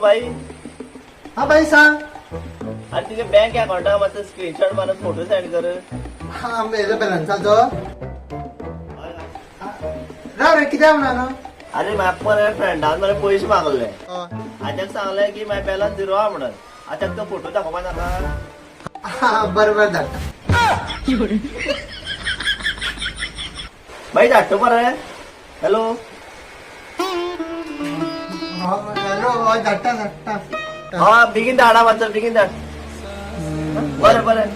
भाई. हा भाई सांग. अरे तुझ्या बँक अकाउंटा मातसो स्क्रीनशॉट मारून फोटो सेंड कर. हा हेजो बॅलन्साचो राव रे, कित्याक म्हणा? अरे म्हाका मरे फ्रेंडान मरे पयशे मागले आनी ताका सांगलें की माय बॅलन्स झिरो आहा म्हणून. आतां ताका तो फोटो दाखोवपा नाका? हा, बरें बरें, धाडटा. भाई, धाडटा मरे. हॅलो. हॅलो, हय, धाडटा धाडटा. हा, बेगीन धाडा मातसो, बेगीन धाड. बरें बरें.